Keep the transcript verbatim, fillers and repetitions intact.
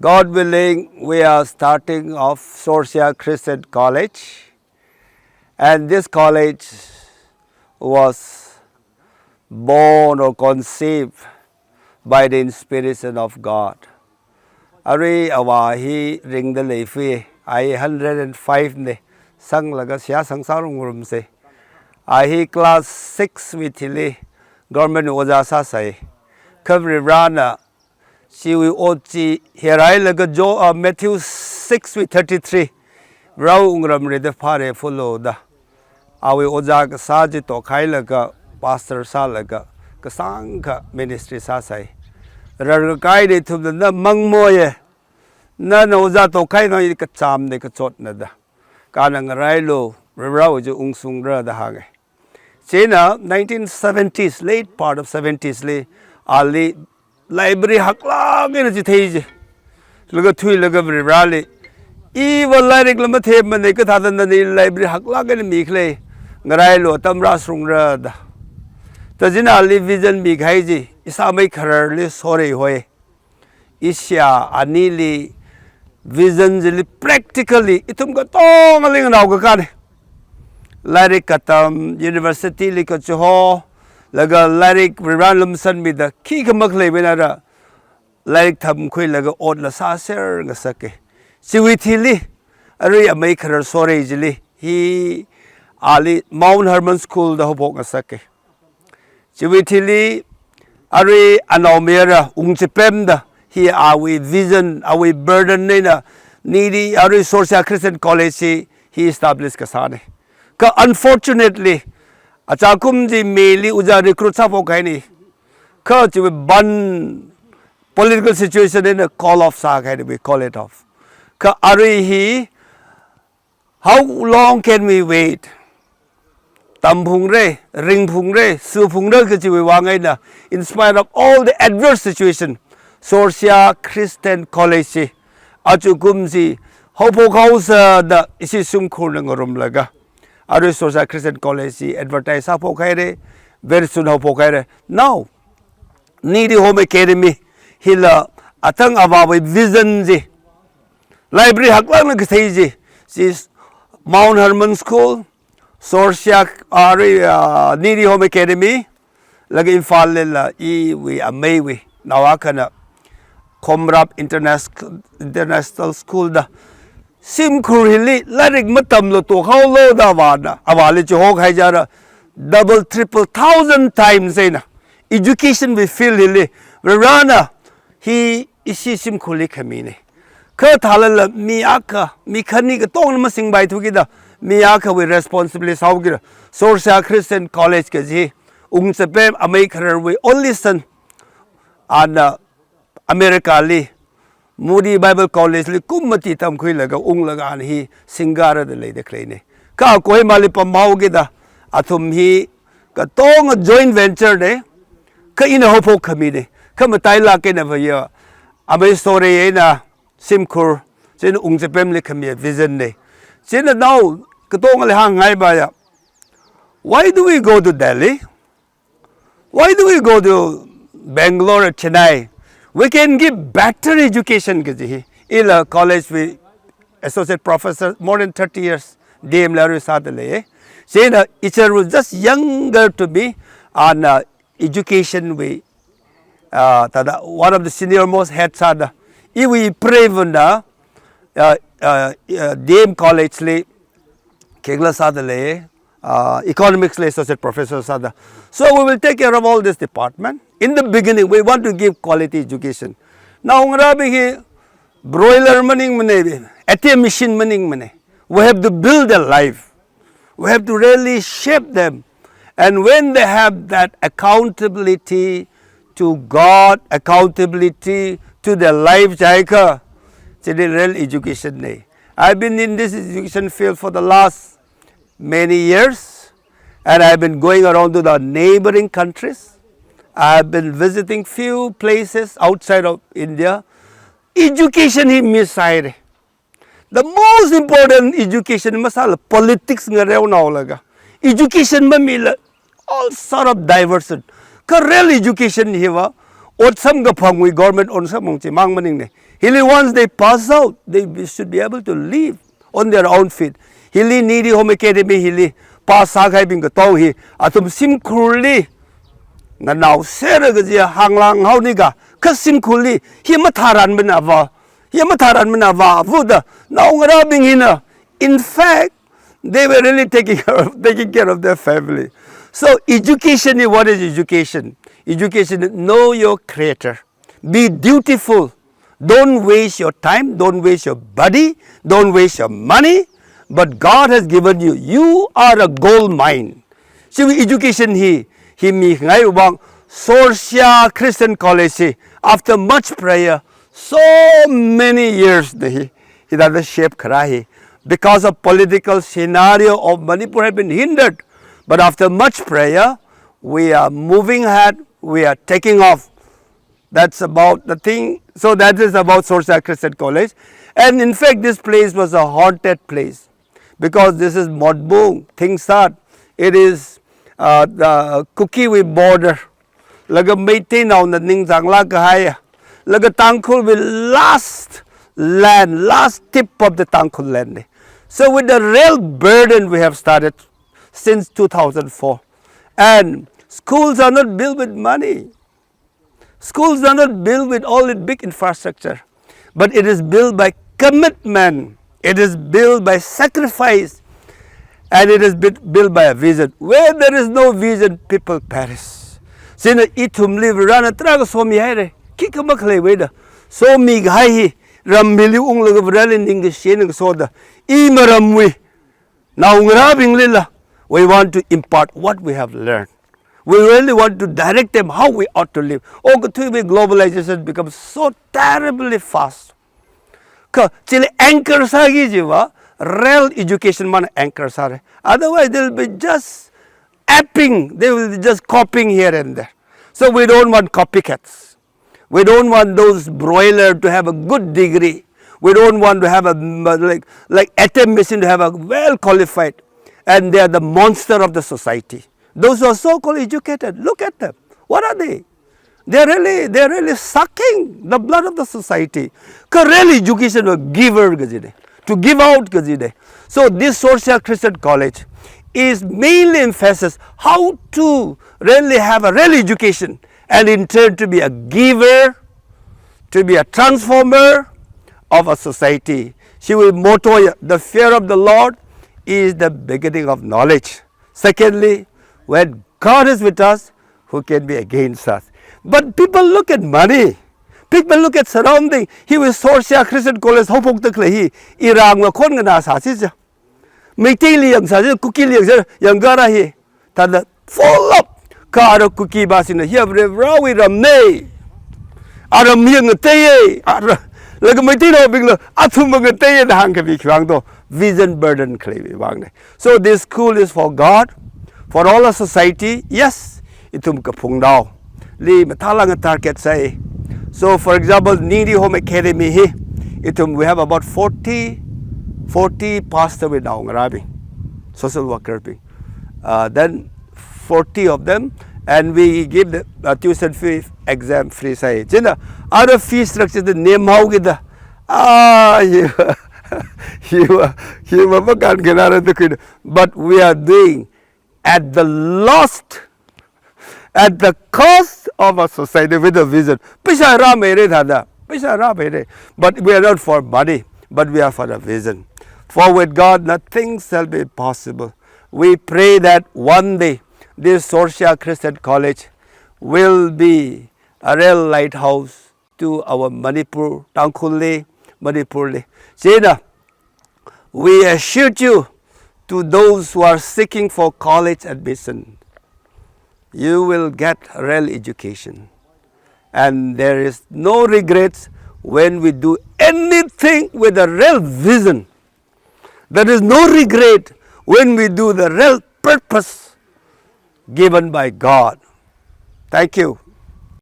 God willing, we are starting off Sorshia Christian College, and this college was born or conceived by the inspiration of God. Arui avā hi ringda leifui, a hi hundred and five ne, sanglaga seihā sangsā rungrumsa. A hi class six wui thili government ojā sāsai. Kha Varivarana chiwui ot chi herailaga Jo, uh, Matthew six wui thirty-three, Varewui wungram rida phāre pholo da. Awui ojā kasā chi tokhailaga, pastor sālaga, kasāngkha ministry sāsai. Rarkakai de thumna na mangmoye, na na ojā tokhai na i kacham de kachotna da. Kana ngarailu, Varewui chi ungsungra da hānge. Chieina nineteen seventies, late part of seventies li, ali library haklāk eina chithei chi. Laga thuilaga Varivarali, iva lairikla mathemmane kathāda nani library haklāk eina mikhalei, ngarailu atam rāshungra da. Tajina ali vision mikahai chi, ishāmei khararli sorei hoi. Ishā anili vision chili practically, ithum katongali nganaokakane. Lairik katam, university li kachiho, laga lairik Varivarana lumsanmida, khikha makhalei meinara, lairik tamkhuilaga otla sāser ngasake. Chiwui thili, arui amei kharar sorei chili, hi ali Mount Hermon School da haophok ngasake. Chiwui thili, arui anaomayara Wungchipem da, hi awui vision, awui burden eina, nili arui Sorshia Christian College hi, hi establish kasāne. Kha unfortunately, achākum chi May li ojā recruit sāphok kahaine. Kha chiwui ban political situation eina call off sākahaine, we call it off. Kha arui hi, how long can we wait? Tamphungra, ringphungra, suphungra kachiwui vang eina, in spite of all the adverse situation, Sorshia Christian College chi, achākum chi, haophok haosa da ishi shimkhurna ngarumlaga, arui Sorshia Christian College chi advertise sāphok haire, very soon haophok haire. Now, Needy Home Academy hila athang avāwui vision chi, library haklākna kathei chi, chi Mount Hermon School, Sorshia, arui, uh, Needy Home Academy, laga Imphal lila iwui ameiwui nao akhana Khomrap Internas-, International School da. Shimkhur hili lairik matamlu tokhaolu da avāna, avāli chihokahai chara double, triple thousand times eina. Education wui field hili, Varena hi ishi shimkhurli khamine. Kha thālala mi akha, mi khani katongna masingpaithu kida, mi akhawui responsibility sāhaokida. Sorshia Christian College kaji, Wungchipem amei khararwui only son, ana America li, Moody Bible College li kum mati tamkhuilaga unglaga ana hi singkara da leida khaleine. Kha Kohima li pamhaokida, athum hi katonga joint venture ne, kha ina haophok khamine, kha matailāk eina vaya, amei sorei eina shimkhur, chieina Wungchipemli khami vision ne. Chieina nao katongali hāngngai baya, why do we go to Delhi? Why do we go to Bangalore or Chennai? We can give better education kaji hi. Ila college wui associate professor more than thirty years D M li arui sāda lei. Chieina ichāra just younger to me, ana education wui, uh, thāda one of the senior most head sāda. Iwui preivana, uh, uh, uh, D M College li khengla sāda lei, uh, economics li associate professor sāda. So we will take care of all this department. In the beginning, we want to give quality education. Nao ngarābing hi broiler maningmane, A T M machine maningmane. We have to build their life. We have to really shape them. And when they have that accountability to God, accountability to their life, chikha, chili real education ne. I've been in this education field for the last many years, and I've been going around to the neighboring countries. I've been visiting few places outside of India. Education hi miss sāhaire. The most important education masāla politics ngareonaolaga. Education mamila all sort of diversion. Kha real education hiva, ot samkaphangwui government ot samphang chimang maningne. Hili once they pass out, they should be able to live on their own feet. Hili Ningri Home Academy hili pass sākahaibing katong hi athum shimkhurli nganao sera kaji hānglāk haonika, kha shimkhurli hi matharanmana va, hi matharanmana va, vuda naongarābing hina. In fact, they were really taking care of, taking care of their family. So education is, what is education? Education is know your creator. Be dutiful. Don't waste your time, don't waste your body, don't waste your money. But God has given you, you are a gold mine. Chiwui education hi, hi mingai vang Sorshia Christian College hi, after much prayer, so many years da hi, hithāda shape kharā hi. Because of political scenario of Manipur had been hindered. But after much prayer, we are moving ahead, we are taking off. That's about the thing. So that is about Sorshia Christian College. And in fact, this place was a haunted place because this is Motbung, Thengsat. It is, uh, the Kukiwui border. Laga Meiteinaona ningzanglāk kahai. Laga Tangkhulwui last land, last tip of the Tangkhul land. So with the real burden we have started since two thousand four. And schools are not built with money. Schools are not built with all the big infrastructure, but it is built by commitment, it is built by sacrifice, and it is bit-, built by a vision. Where there is no vision, people perish. Chieina ithumli Varena tarākha somihaira, khikha makhaleiwui da. Somikahai hi, ram hili unglaga Vareli ningkashi ningkasoda, i maramwui naongarābinglila, we want to impart what we have learned. We really want to direct them how we ought to live. Okathuiwui globalization becomes so terribly fast. Kha chili anchor sāki jiva, real education mana anchor sāra. Otherwise, they'll be just apping, they will be just copying here and there. So we don't want copycats. We don't want those broiler to have a good degree. We don't want to have a, mm, like, like A T M machine to have a well qualified. And they are the monster of the society. Those who are so-called educated, look at them. What are they? They're really, they're really sucking the blood of the society. Kha real education wui giver kajina, to give out kajina. So this Sorshia Christian College is mainly emphasis how to really have a real education and in turn to be a giver, to be a transformer of a society. Chiwui motto ya, the fear of the Lord is the beginning of knowledge. Secondly, when God is with us, who can be against us? But people look at money. People look at surrounding. Hiwui Sorshia Christian College haophokda khalei hi, Irangwui khon nganāsāsi ja. Meiteili yangsāsi, Kukili yangsā, yangkara hi. Thāda full up. Kha ara Kuki bāsina, hi Varewui ramna. Aram hi ngateiya. Ara, laga Meiteinaobingla, athum ngateiya da hāngkapi khiwui vang do. Vision burden khaleiwui vangna. So this school is for God, for all our society. Yes, ithum kaphungnaoli mathālāk eina target sāi. So for example, Ningri Home Academy hi, ithum, we have about forty, forty pastor wui naongarābing, social worker bing. Uh, then forty of them, and we give the, uh, tuition fee, exam free sāi. Chieina, ara fee structure da nemhaokida. Ah, hiva, hiva, hiva makānkhanāra da khuida. But we are doing at the lost, at the cost of our society with a vision. Paisa rāmeira thāda, paisa rāmeira. But we are not for money, but we are for a vision. For with God, nothing shall be possible. We pray that one day this Sorshia Christian College will be a real lighthouse to our Manipur, Tangkhulli, Manipurli. Chieina, we assure you, to those who are seeking for college admission, you will get real education. And there is no regrets when we do anything with a real vision. There is no regret when we do the real purpose given by God. Thank you.